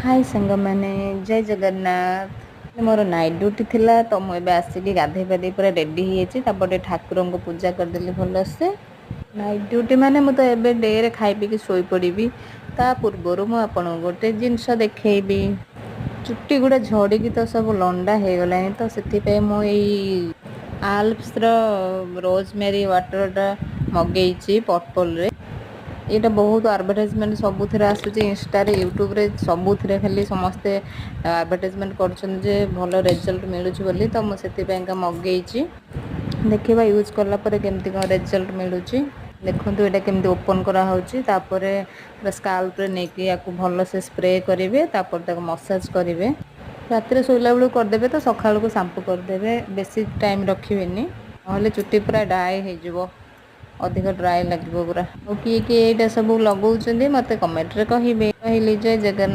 High ସାଙ୍ଗମାନେ, ଜୟ ଜଗନ୍ନାଥ। ମୋର night duty ଥିଲା ତ, ମୁଁ ଏବେ ଆସିକି ଗାଧେଇ ପାଧେଇ ପୁରା ରେଡ଼ି ହେଇଯାଇଛି। ତାପରେ ଟିକେ ଠାକୁରଙ୍କୁ ପୂଜା କରିଦେଲି ଭଲସେ। ନାଇଟ୍ ଡ୍ୟୁଟି ମାନେ ମୁଁ ତ ଏବେ ଡେରେ ଖାଇ ପିଇକି ଶୋଇପଡ଼ିବି। ତା ପୂର୍ବରୁ ମୁଁ ଆପଣଙ୍କୁ ଗୋଟେ ଜିନିଷ ଦେଖେଇବି। ଚୁଟି ଗୁଡ଼ା ଝଡ଼ିକି ତ ସବୁ ଲଣ୍ଡା ହେଇଗଲାଣି, ତ ସେଥିପାଇଁ ମୁଁ ଏଇ ଆଲ୍ପସର ରୋଜମେରୀ ୱାଟରଟା ମଗେଇଛି ପର୍ପଲରେ। ଏଇଟା ବହୁତ ଆଡ଼ଭର୍ଟାଇଜମେଣ୍ଟ ସବୁଥିରେ ଆସୁଛି, ଇନଷ୍ଟାରେ, ୟୁଟ୍ୟୁବରେ, ସବୁଥିରେ ଖାଲି ସମସ୍ତେ ଆଡ଼ଭର୍ଟାଇଜମେଣ୍ଟ କରୁଛନ୍ତି ଯେ ଭଲ ରେଜଲ୍ଟ ମିଳୁଛି ବୋଲି। ତ ମୁଁ ସେଥିପାଇଁକା ମଗେଇଛି। ଦେଖିବା ୟୁଜ୍ କଲା ପରେ କେମିତି କ'ଣ ରେଜଲ୍ଟ ମିଳୁଛି। ଦେଖନ୍ତୁ, ଏଇଟା କେମିତି ଓପନ୍ କରାହେଉଛି। ତାପରେ ପୁରା ସ୍କାଲ୍ପରେ ନେଇକି ୟାକୁ ଭଲସେ ସ୍ପ୍ରେ କରିବେ। ତାପରେ ତାକୁ ମସାଜ କରିବେ। ରାତିରେ ଶୋଇଲା ବେଳକୁ କରିଦେବେ ତ ସକାଳକୁ ସାମ୍ପୁ କରିଦେବେ। ବେଶୀ ଟାଇମ୍ ରଖିବେନି, ନହେଲେ ଚୁଟି ପୁରା ଡ୍ରାଏ ହେଇଯିବ, ଅଧିକ ଡ୍ରାଏ ଲାଗିବ ପୁରା। ଆଉ କିଏ କିଏ ଏଇଟା ସବୁ ଲଗାଉଛନ୍ତି, ମୋତେ କମେଣ୍ଟରେ କହିବେ। କହିଲି, ଜୟ ଜଗନ୍ନାଥ।